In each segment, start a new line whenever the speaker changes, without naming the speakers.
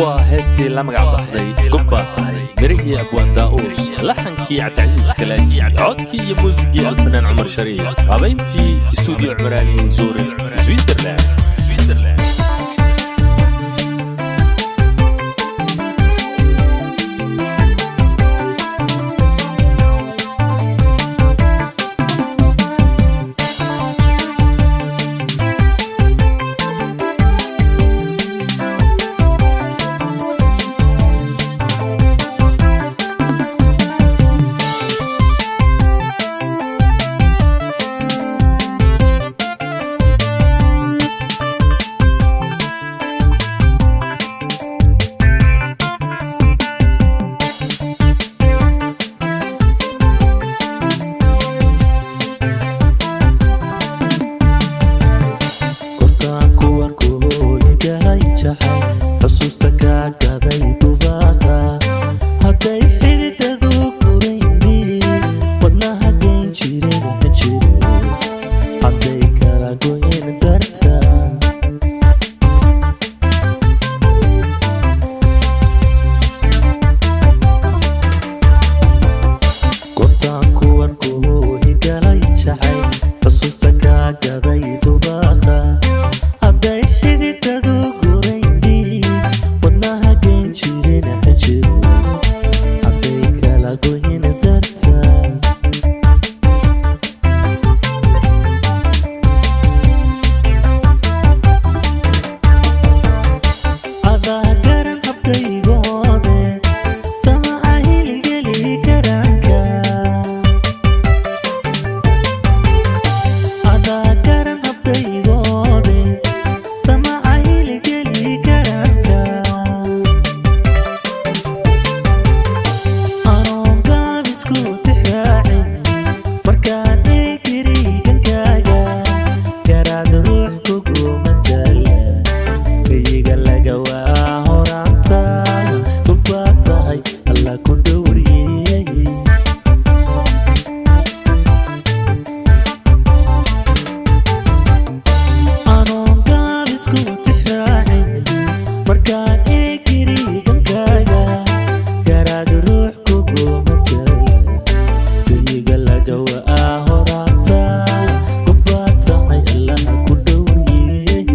Waa heestii la magac baxday Gobbaa Tahay, mirihii Abwaan Daa'uus, laxankii Cabdicasiis Kalaaji, codkii iyo muusigii Alfanaan Cumar Shariif, habayntii Istuudiyo Cumraani, Zurich, Switzerland.
Kortaan kuwarkooyigalay jacay, xusuusta kaa gaday dubaaqa, hadday xididadu gurayni wadnaha geyn jiren xinjiro, hadday kala goyn darta. Kortaan kuwarkooyigalay jacay, xusuusta kaa gaday dubaaqa, hadday xididadu gurayni wadnaha geyn jiren xinjiro, hadday kala goyn darta. Adaa garan habkaygoode damaca hiligeli karaanka, adaa garan habkaygoode damaca hiligeli karaanka, anoon gaabisku tixraacin markaan eegirigankaaga, garaad ruux kuguma taala, kayiga laga waa horaanta, dubbaa tahay, Alla ku dhowriyey. Anoon gaabisku tixraacin markaan eegirigankaaga, garaad ruux kuguma taala, kayiga laga waa horaanta, gubbaa tahay, Allaha ku dhowriyey.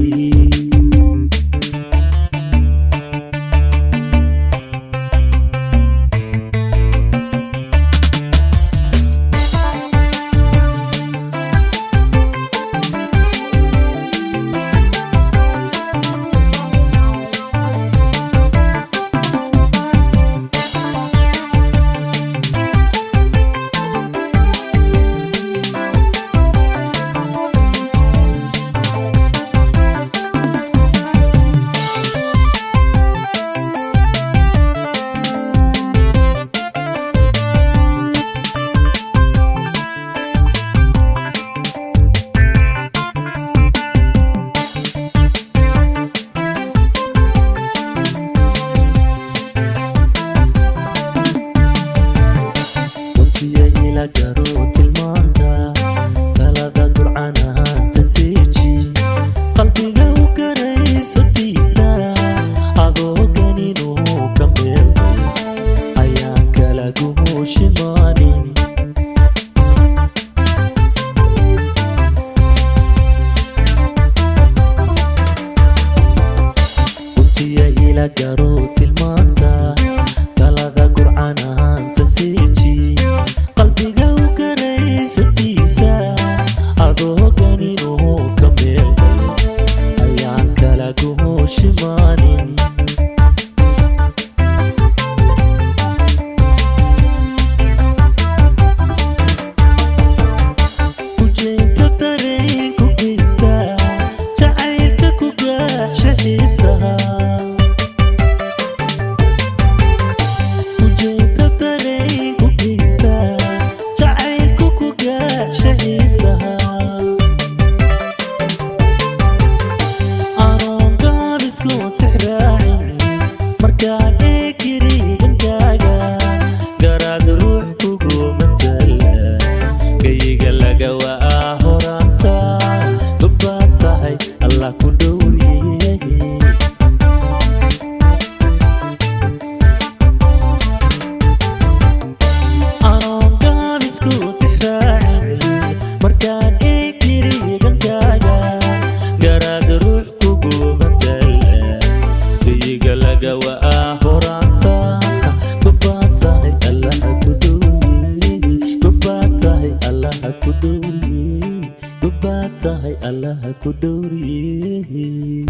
Runtiya ila garo tilmaanta talada gurcanahaanta seeji, qalbiga u garayso tiisa, adoo ganinuu ka meelday ayaan kala guhushimaanin. Runtiya ila garo tilmaanta talada gurcanahaanta seeji, qalbiga u garayso tiisa, adoo ganinuu ka meelday ayaan kala guhushimaanin. Ujeedka dareen ku geysta, jacaylka ku gaaxsha xiisaha, ujeedka dareen ku geysta, jacaylka ku gaaxsha xiisaha, anoon gaabisku tixraacin markaan eegirigankaaga, garaad ruux kuguma taala, gayiga laga waa horaanta, dubbaa tahay, Allah ku dhowriyey. Gobbaad tahay, Allaha ku dhowriye.